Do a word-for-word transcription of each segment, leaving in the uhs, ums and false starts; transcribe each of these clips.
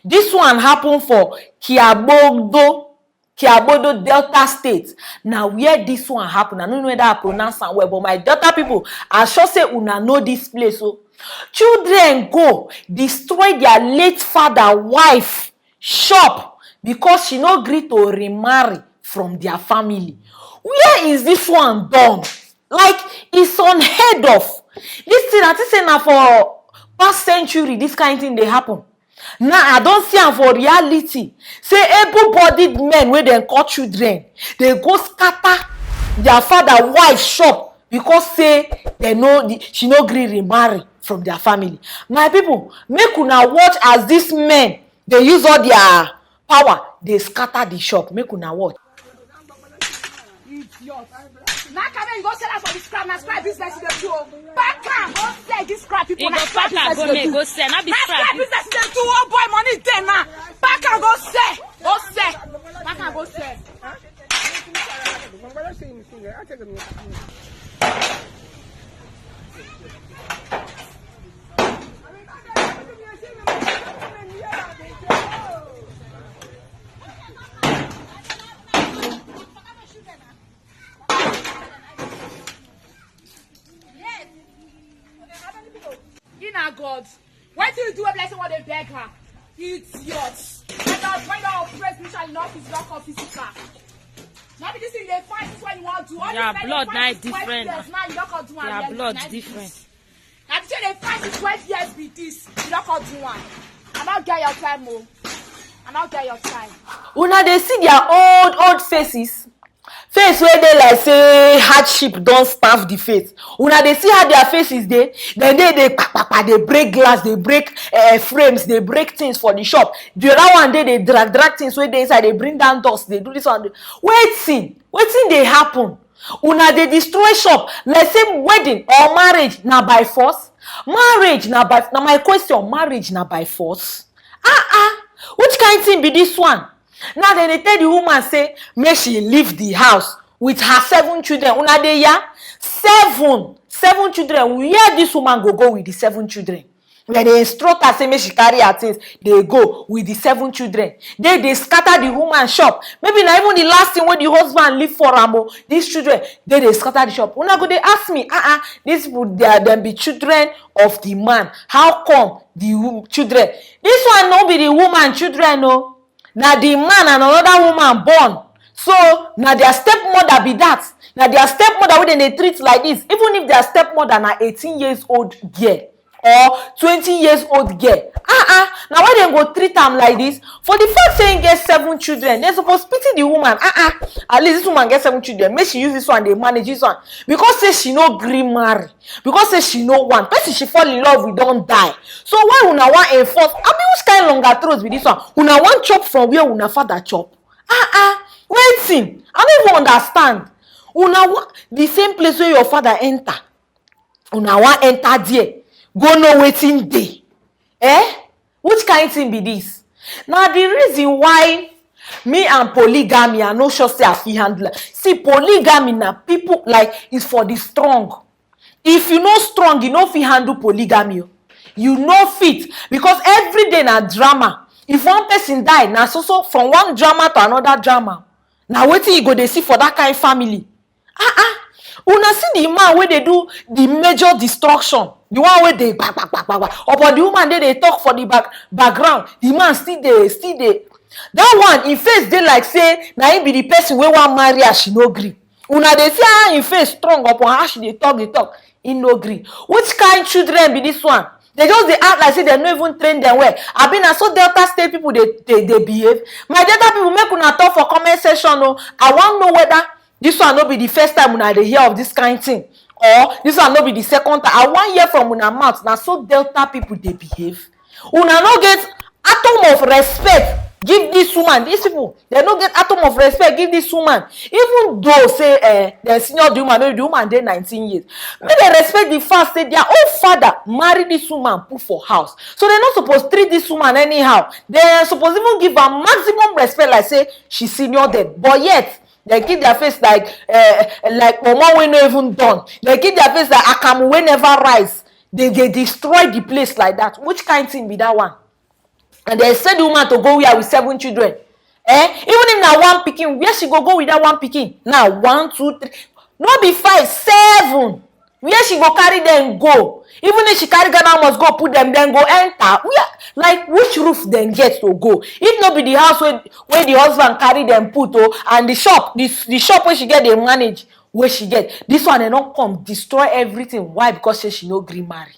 This one happen for Kiabodo, Kiabodo, Delta State. Na where this one happen. I no know whether I pronounce am well, but my Delta people, I sure say una know this place. So children go destroy their late father wife shop because she no gree to remarry from their family. Where is this one done? Like, it's unheard of. This thing, I think say na for past century this kind thing dey happen. Now I don see am for reality. Say able-bodied men wey dem call children, dey go scatter their father wife shop because say dem no, the, she no gree remarry from their family. My people, make una watch as these men dey use all their power dey scatter the shop. Make una watch. Idiot. Na come you go sell am for the scrap. Na scrap business you dey do o. Pack am go sell this scrap people. You Na go scrap pack am business go you dey make do. Go sell, not be Na scrap scrap. Business you dey do. Oh boy, money dey na. Pack am go sell. Go sell. Pack am go sell. Ina God. Wetin you do wey be like say wan dey beg her? Idiot. When you when you oppress me, shall you not physical, come physical. No be this thing you dey find this one you wan do. All Their this men dey blood find na this twelve different. Years, now you don come do am. Their here blood like different. This. Na the thing dey find this twelve years be this. You don come do am. I no get your time o. I no get your time. Una dey see their old old faces. Face wey dey like say hardship don staff the face. Una dey see how their faces dey? Dem dey dey kpakpakpa, dey break glass, dey break eh, frames, dey break things for the shop. The other one dey dey drag drag things wey dey inside, dey bring down dust, dey do this one. Wetin? Wetin dey happen? Una dey destroy shop like say wedding or marriage na by force? Marriage na by, na my question, marriage na by force? Ah ah, which kind thing be this one? Now dem dey tell the woman say make she leave the house with her seven children. Una dey hear? Seven, seven children. Where this woman go go with the seven children? Dem dey instruct her say make she carry her things dey go with the seven children. Dey dey scatter the woman shop. Maybe na even the last thing wey the husband leave for am o. These children dey dey scatter the shop. Una go dey ask me, ah ah, these people, they are, dem be children of the man. How come the wo- children? This one no be the woman children o. Na the man and another woman born. So na their stepmother be that. Na their stepmother wey dem dey treat like this. Even if their stepmother na eighteen years old girl or twenty years old girl. Ah ah, na why dem go treat am like this? For the fact say he get seven children, dem suppose pity the woman. Ah ah, at least this woman get seven children. Make she use this one dey manage this one. Because say she no gree marry. Because say she no want. Person she fall in love with don die. So why una wan enforce? I mean, which kind longer throat be this one? Una wan chop from where una father chop? Ah ah, wetin? I no even understand. Una wan the same place where your father enter. Una wan enter there. Go know wetin dey. Eh? Which kind thing be this? Na the reason why me and polygamy, I no sure say I fit handle am. See, polygamy na people like is for the strong. If you no strong, you no fit handle polygamy o. You no fit because every day na drama. If one person die, na so so from one drama to another drama. Na wetin you go dey see for that kind family? Ah ah. Una see the man wey dey do the major destruction, the one wey dey gba gba gba gba gba, upon the woman dey dey talk for the back background, the man still dey still dey. That one, im face dey like say na him be the person wey wan marry her, she no gree. Una dey see how im face strong upon how she dey talk dey talk, he no gree. Which kind children be this one? They just dey act like say dem no even train them well. Abi na so Delta State people dey dey dey behave? My Delta people, make una talk for comment section o. I wan know whether this one no be the first time una dey hear of this kind thing, or this one no be the second time. I wan hear from una mouth. Na so Delta people dey behave? Una no get atom of respect give this woman. These people, dem no get atom of respect give this woman. Even though say eh, dem senior the woman, maybe the woman dey nineteen years, make dem respect the fact say their own father marry this woman put for house. So dem no suppose treat this woman anyhow. Dem suppose even give her maximum respect like say she senior them. But yet, dem keep their face like eh, like pomo wey no even done. Dem keep their face like akamu wey never rise. They dey destroy the place like that. Which kind thing be that one? And dem send the woman to go where with seven children. Eh, even if na one pikin, where she go go with that one pikin? Now one, two, three, no be five, seven. Where she go carry them go? Even if she carry Ghana must go put them, then go enter. Where, like, which roof then get to go? If no be the house where, where the husband carry them put, oh, and the shop, the, the shop where she get, they manage where she get. This one, they don't come destroy everything. Why? Because say she no gree marry.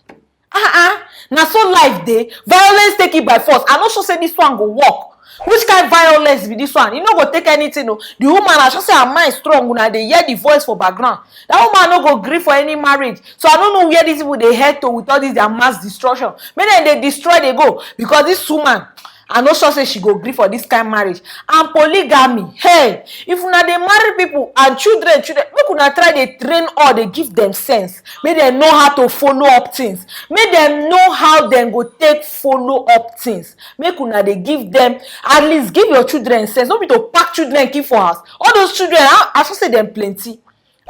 Ah ah, na so life dey. Violence take it by force. I no sure say this one go work. Which kind violence be this one? E no go take anything o. The woman, I sure say her mind strong. Una dey hear the voice for background. That woman no go gree for any marriage. So I no know where these people dey head to with all this their mass destruction. Make dem dey destroy dey go, because this woman, I no sure say she go gree for this kind marriage. And polygamy, hey, if una dey marry people and children, children, make una try dey train all, dey give them sense. Make dem know how to follow up things. Make dem know how dem go take follow up things. Make una dey give them, at least give your children sense. No be to pack children keep for house. All those children, I, I sure say dem plenty.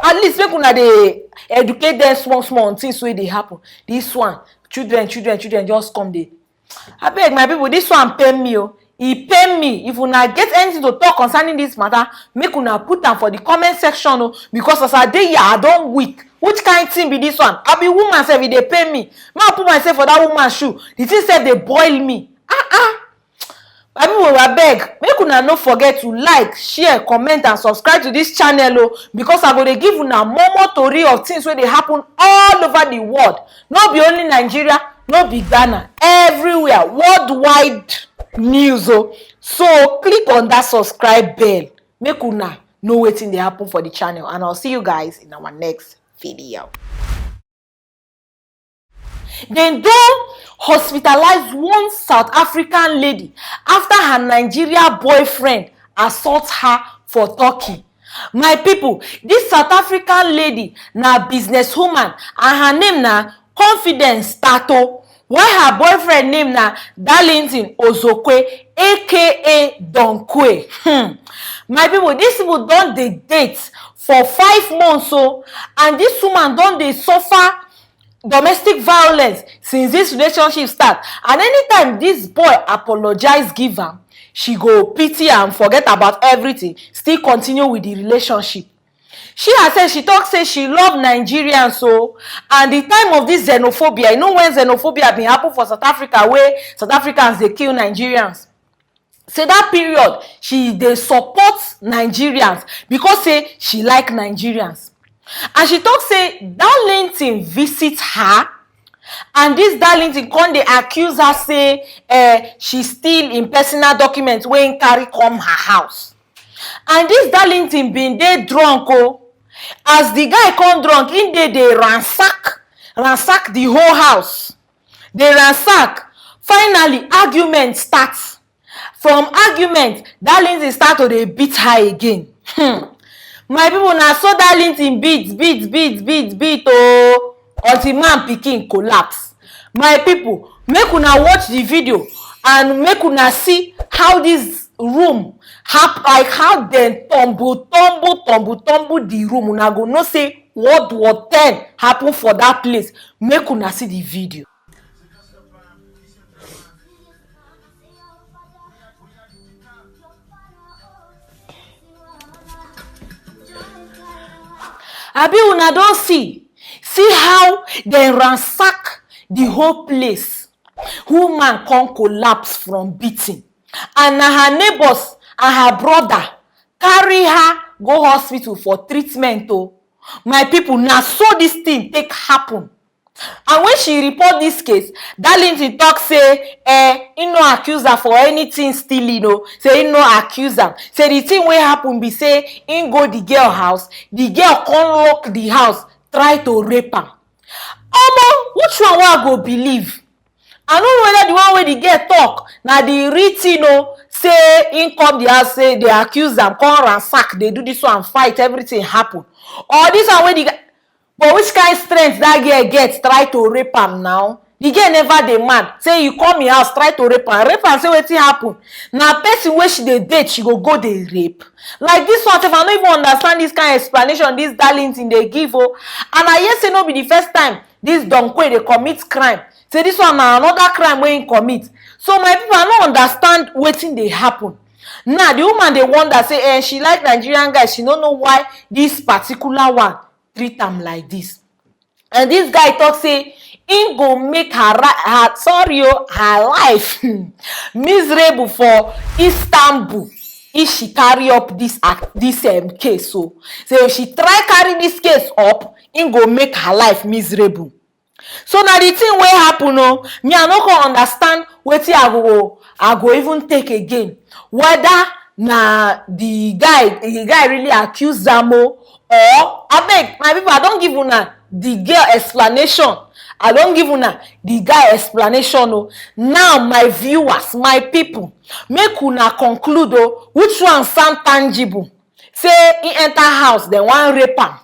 At least make una dey educate them small small on things wey dey happen. This one, children, children, children just come dey. Abeg, my people, this one pain me o. E pain me. If una get anything to talk concerning this matter, make una put am for the comment section o, because as I dey here, I don weak. Which kind thing be this one? I be woman sef, e dey pain me. Make I put myself for that woman shoe. The thing sef dey boil me. Ah ah. My people, abeg, make una no forget to like, share, comment and subscribe to this channel o, because I go dey give una more more tori of things wey dey happen all over the world. No be only Nigeria, no be Ghana, everywhere, worldwide news o. So click on that subscribe bell, make una know wetin dey happen for the channel, and I'll see you guys in our next video. Dem don hospitalize one South African lady after her Nigeria boyfriend assault her for Turkey. My people, this South African lady na businesswoman, and her name na Confidence Tato, while her boyfriend name na Darlington Ozokwe, aka Don Kwe. Hmm. My people, these people don dey date for five months o, and this woman don dey suffer domestic violence since this relationship start. And anytime this boy apologize give am, she go pity am, forget about everything, still continue with the relationship. She herself, she talk say she love Nigerians o, and the time of this xenophobia, you know, when xenophobia been happen for South Africa, where South Africans dey kill Nigerians, say that period she dey support Nigerians because say she like Nigerians. And she talk say Darlington visit her, and this Darlington come dey accuse her say, eh, she steal im personal document wey im carry come her house. And this Darlington bin dey drunk o. As the guy come drunk, im dey dey ransack, ransack the whole house. Dey ransack. Finally, argument start. From argument, Darlington start to dey beat her again. Hmm. My people, na so Darlington beat, beat, beat, beat, beat o, until man pikin collapse. My people, make una watch the video and make una see how this room hap-, like, how dem tumble, tumble, tumble, tumble the room. Una go know say World War Ten happen for that place. Make una see the video. Abi una don see, see how dem ransack the whole place? Woman come collapse from beating, and na her neighbors and her brother carry her go hospital for treatment o. My people, na so this thing take happen. And when she report this case, Darlington talk say, eh, he no accuse her for anything stealing o. Say he no accuse am. Say the thing wey happen be say he go the girl house, the girl come lock the house, try to rape am. Omo, which one wey I go believe? I no know whether the one wey the girl talk na the real thing o, say he come the house, say they accuse am, come ransack, they do this one, fight, everything happen, or this one wey the guy, but which kind strength that girl get try to rape am now? The girl never dey mad. Say you come im house, try to rape am. Rape am, say wetin happen? Na person wey she dey date, she go go dey rape? Like this one sef, I no even understand this kind explanation this Darlington dey give o. And I hear say no be the first time this Don Kwe dey commit crime. Say this one na another crime wey im commit. So my people, I no understand wetin dey happen. Now the woman dey wonder say, eh, she like Nigerian guys, she no know why this particular one treat am like this. And this guy talk say im go make her, her, sorry o, her life miserable for Istanbul if she carry up this, this um, case. So say if she try carry this case up, im go make her life miserable. So na the thing wey happen o, me I no come understand wetin I go, I go even take again. Whether na the guy, the guy really accuse am o, or, abeg, my people, I don give una the girl explanation. I don give una the guy explanation o. Now, my viewers, my people, make una conclude o, which one sound tangible? Say he enter house, dem wan rape am,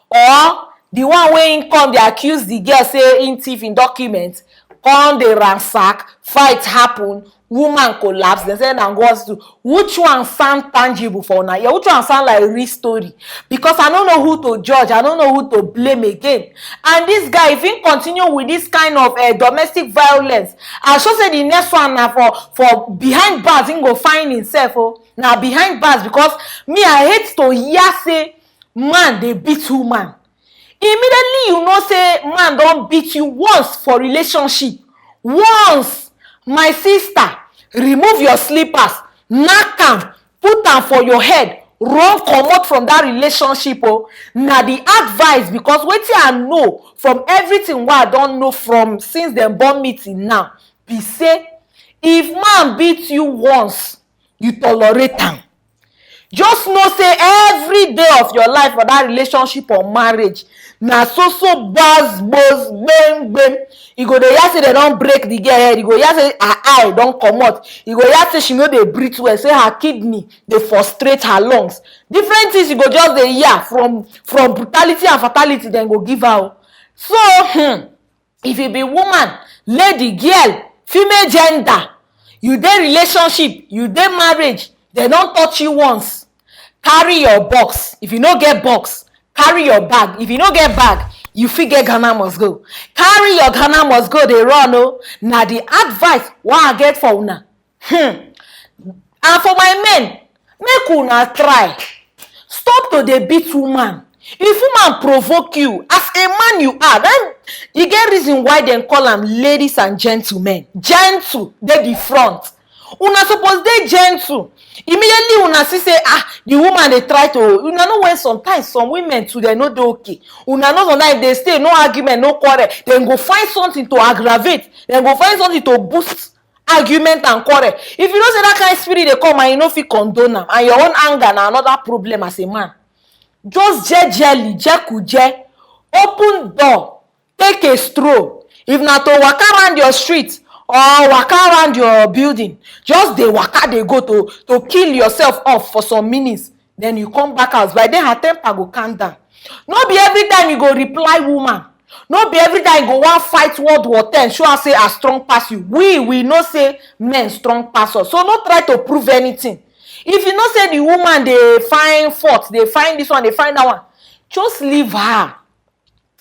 or the one wey im come dey accuse the girl say im thief im document, come dey ransack, fight happen, woman collapse, dem say na go hospital. Which one sound tangible for una? Yeah, which one sound like real story? Because I no know who to judge, I no know who to blame again. And this guy, if he continue with this kind of uh, domestic violence, I sure say the next one na for, for behind bars he go find himself o. Na behind bars, because me, I hate to hear say man dey beat woman. Immediately you know say man don beat you once for relationship, once, my sister, remove your slippers, knack am, put am for your head, run comot from that relationship o. Na the advice, because wetin I know from everything wey I don know from since dem born me till now be say, if man beat you once, you tolerate am, just know say every day of your life for that relationship or marriage, na so so gbas gbos gbem gbem. You go dey hear say dem don break the girl head, you go hear say her eye don comot, you go hear say she no dey breathe well, say her kidney dey frustrate her lungs. Different things you go just dey hear from, from brutality and fatality dem go give her o. So, hmm, if you be woman, lady, girl, female gender, you dey relationship, you dey marriage, dem don touch you once, carry your box. If you no get box, carry your bag. If you no get bag, you fit get Ghana must go. Carry your Ghana must go dey run o. Na the advice wey I get for una. Hmm. And for my men, make una try stop to dey beat woman. If woman provoke you, as a man you are, then you get reason why dem call am ladies and gentlemen. Gentle dey the front. Una suppose dey gentle. Immediately una see say, ah, the woman dey try to, una know when sometimes some women too, dem no dey okay. Una know sometimes if dem stay, no argument, no quarrel, dem go find something to aggravate, dem go find something to boost argument and quarrel. If you know say that kind spirit dey come and you no fit condone am, and your own anger na another problem as a man, just jejely, jekuje, open door, take a stroll. If na to waka around your street or waka around your building, just dey waka dey go to, to kill yourself off for some minutes, then you come back house. By then her temper go calm down. No be every time you go reply woman. No be every time you go wan fight World War ten, show her say I strong pass you. We, we know say men strong pass us. So no try to prove anything. If you know say the woman dey find fault, dey find this one, dey find that one, just leave her.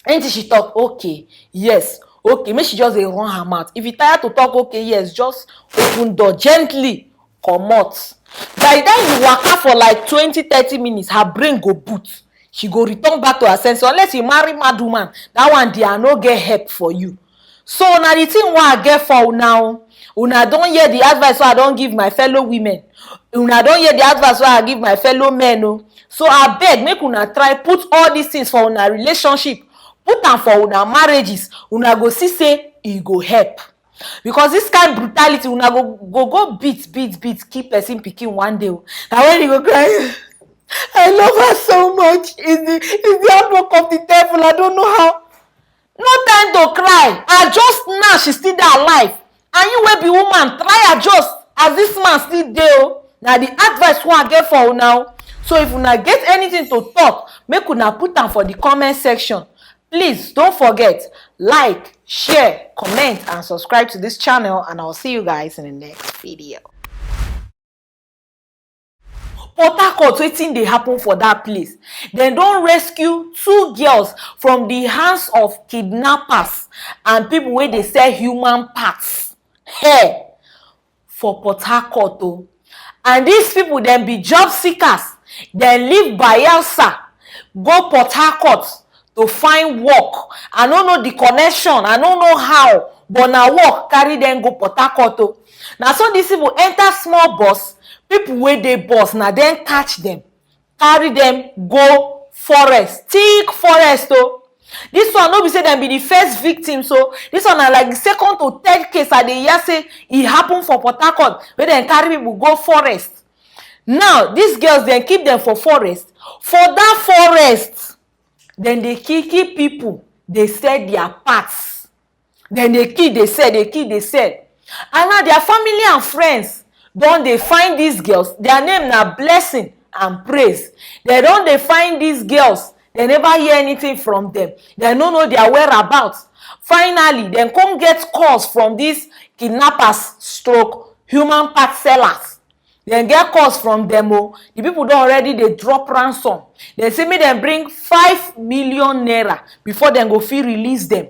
Anything she talk, okay, yes, okay, make she just dey run her mouth. If you tire to talk okay, yes, just open door gently, comot. By the time you waka for like twenty, thirty minutes, her brain go boot. She go return back to her senses, unless you marry mad woman. That one there, I no get help for you. So na the thing wey I get for una o. Una don hear the advice wey I don give my fellow women. Una don hear the advice wey I give my fellow men o. So abeg, make una try put all these things for una relationship, put am for una marriages. Una go see say e go help. Because this kind brutality, una go, go, go beat, beat, beat, kill person pikin one day o. Na when you go cry, I love her so much. It's the, it's the hard work of the devil. I don't know how. No time to cry. As just now she still dey alive. And you wey be woman, try adjust as this man still dey o. Na the advice wey I get for una o. So if una get anything to talk, make una put am for the comment section. Please don't forget, like, share, comment, and subscribe to this channel, and I'll see you guys in the next video. Port Harcourt, wetin dey happen for that place? Dem don rescue two girls from the hands of kidnappers and people wey dey sell human parts. Hey, for Port Harcourt o. And these people, dem be job seekers. Dem leave Bayelsa, go Port Harcourt to find work. I no know the connection, I no know how, but na work carry dem go Port Harcourt o. Na so these people enter small bus, people wey dey bus, na dem catch dem, carry dem go forest, thick forest o. This one no be say dem be the first victim, so this one na like the second to third case I dey hear say e happen for Port Harcourt, wey dem carry people go forest. Now, these girls, dem keep dem for forest. For that forest, dem dey kill, kill people, dey sell their parts. Dem dey kill, dey sell, dey kill, dey sell. And now their family and friends don dey find these girls. Their name na Blessing and Praise. Dem don dey find these girls. Dem never hear anything from them. Dem no know their whereabouts. Finally, dem come get calls from these kidnappers stroke human part sellers. Dem get calls from them o. The people don already dey drop ransom. Dem say make dem bring five million naira before dem go fit release them.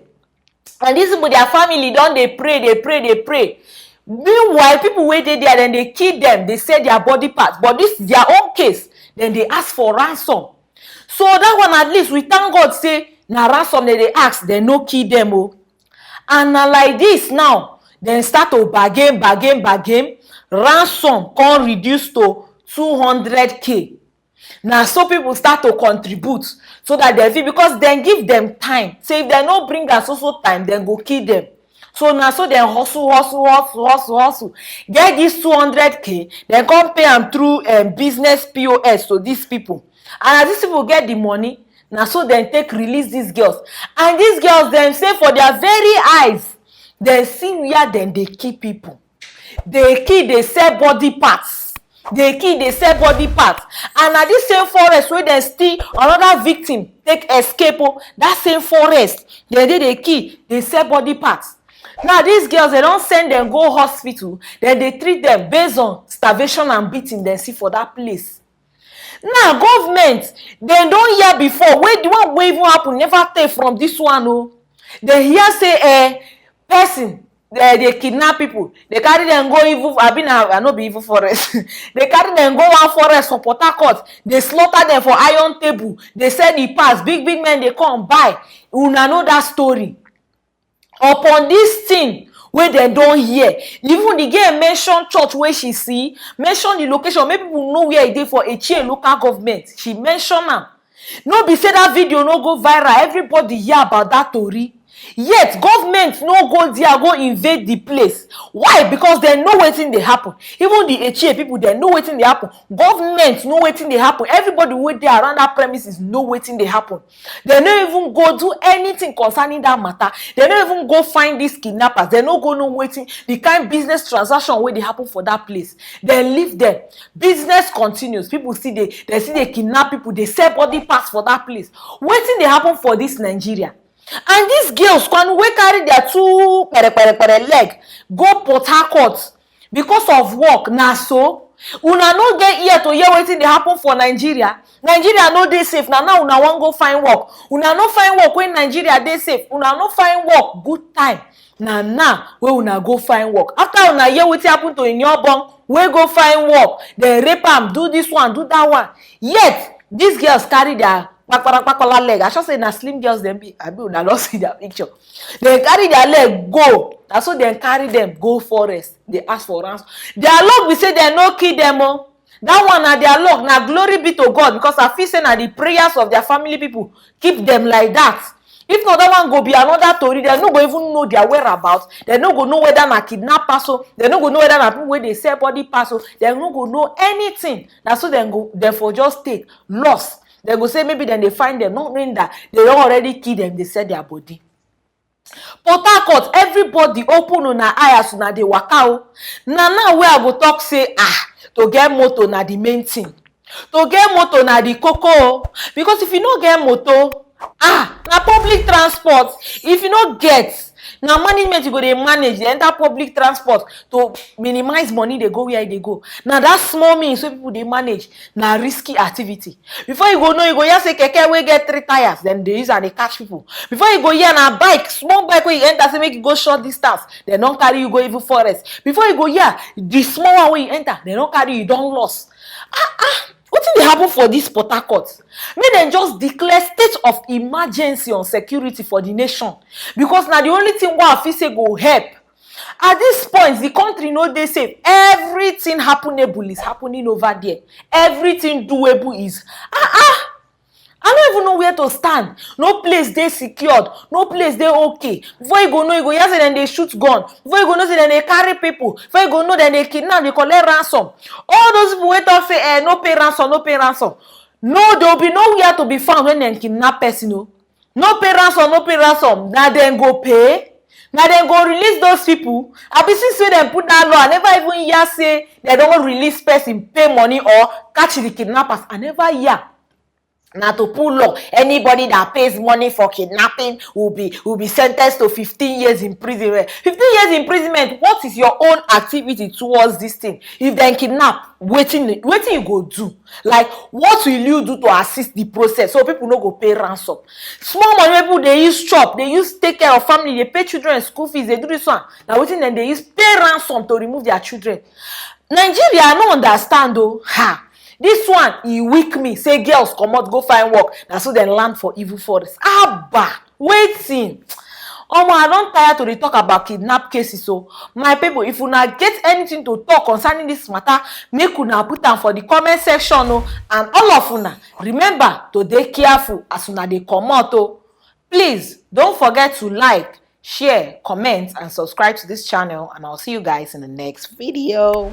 And these people, their family don dey pray, dey pray, dey pray. Meanwhile, people wey dey there, dem dey kill them, dey sell their body parts. But this their own case, dem dey ask for ransom. So that one, at least we thank God say na ransom dem dey ask, dem no kill them o. And na like this now, dem start to bargain, bargain, bargain. Ransom come reduce to two hundred K. Na so people start to contribute so that dem fit, because dem give them time. Say if dem no bring am so so time, dem go kill them. So na so dem hustle, hustle, hustle, hustle, hustle. Get this two hundred K, dem come pay am through um, business P O S to these people. And as these people get the money, na so dem take release these girls. And these girls, dem say for their very eyes, dem see where dem dey kill people. Dey kill, dey sell body parts. Dey kill, dey sell body parts. And na this same forest wey dem steal another victim take escape o. That same forest, dem dey dey kill, dey sell body parts. Now these girls, dem don send dem go hospital. Dem dey treat dem based on starvation and beating dem see for that place. Now government, dem don hear before, wey the one wey even happen never tey from this one o. Dem hear say eh, person eh, dey kidnap people, dey carry dem go evil, abi na, I no be evil forest. Dey carry dem go one forest for Port Harcourt, dey slaughter dem for iron table, dey sell the parts, big big men dey come buy. Una know that story. Upon this thing wey dem don hear, even the girl mention church wey she see, mention the location, make people know where e dey for Echie local government. She mention am. No be say that video no go viral, everybody hear about that tori. Yet government no go there go invade the place. Why? Because dem know wetin dey happen. Even the Echie people, dem know wetin dey happen. Government know wetin dey happen. Everybody wey dey around that premises know wetin dey happen. Dem no even go do anything concerning that matter. Dem no even go find these kidnappers. Dem no go know wetin, the kind business transaction wey dey happen for that place. Dem leave them. Business continues. People still dey, dem still dey kidnap people, dey sell body parts for that place. Wetin dey happen for this Nigeria? And these girls, kwanu, wey carry their two pere pere pere leg go Port Harcourt because of work, na so? Una no get ear to hear wetin dey happen for Nigeria? Nigeria no dey safe, na now una wan go find work. Una no find work when Nigeria dey safe. Una no find work good time, na now wey una go find work. After una hear wetin happen to Iniobong, wey go find work, dem rape am, do this one, do that one. Yet these girls carry their kpakpara kpakpara leg. I sure say na slim girls dem be. Abi una don see their picture? Dem carry their leg go. Na so dem carry dem go forest, dey ask for ransom. Their luck be say dem no kill dem o. That one na their luck. Na glory be to God, because I feel say na the prayers of their family people keep them like that. If not, that one go be another tori. Dem no go even know their whereabouts. Dem no go know whether na kidnappers o. Dem no go know whether na people wey dey sell body parts o. Dem no go know anything. Na so dem go, dem for just take loss. Dem go say maybe dem dey find dem, not knowing that dem don already kill dem, dey sell their body. Port Harcourt, everybody open una eye as una dey waka o. Na now wey I go talk say, ah, to get motor na the main thing. To get motor na the koko o. Because if you no get motor, ah, na public transport. If you no get, Na management you go dey manage, dey enter public transport to minimize money dey go where e dey go. Na that small means wey people dey manage, na risky activity. Before you go know, you go hear say keke wey get three tires, dem dey use am dey catch people. Before you go hear, na bike, small bike wey you enter say make you go short distance, dem don carry you go even forest. Before you go hear, the small one wey you enter, dem don carry you, don lost. Ah ah, wetin dey happen for this Port Harcourt? Make dem just declare state of emergency on security for the nation, because na the only thing wey I fit say go help. At this point, the country no dey safe. Everything happenable is happening over there. Everything doable is, ah ah. I no even know where to stand. No place dey secured. No place dey okay. Before you go know, you go hear say dem dey shoot gun. Before you go know say dem dey carry people. Before you go know, dem dey kidnap, dey collect ransom. All those people wey talk say, eh, no pay ransom, no pay ransom. No, there will be nowhere to be found when dem kidnap person o. No pay ransom, no pay ransom. Na dem go pay. Na dem go release those people. I be since wey dem put that law, I never even hear say dem don release person, pay money or catch the kidnappers. I never hear. Na to put law, anybody that pays money for kidnapping will be, will be sentenced to fifteen years in prison. Eh, fifteen years imprisonment. What is your own activity towards this thing? If dem kidnap, wetin, wetin you go do? Like, what will you do to assist the process so people no go pay ransom? Small money wey people dey use chop, dey use take care of family, dey pay children school fees, dey do this one. Na wetin dem dey use pay ransom to remove their children. Nigeria, I no understand o. Ha! This one, e weak me. Say girls comot go find work, na so dem land for evil forest. Abba, wetin? Omo, I don tire to dey talk about kidnap cases o. My people, if una get anything to talk concerning this matter, make una put am for the comment section o. And all of una, remember to dey careful as una dey comot o. Please, don't forget to like, share, comment, and subscribe to this channel, and I'll see you guys in the next video.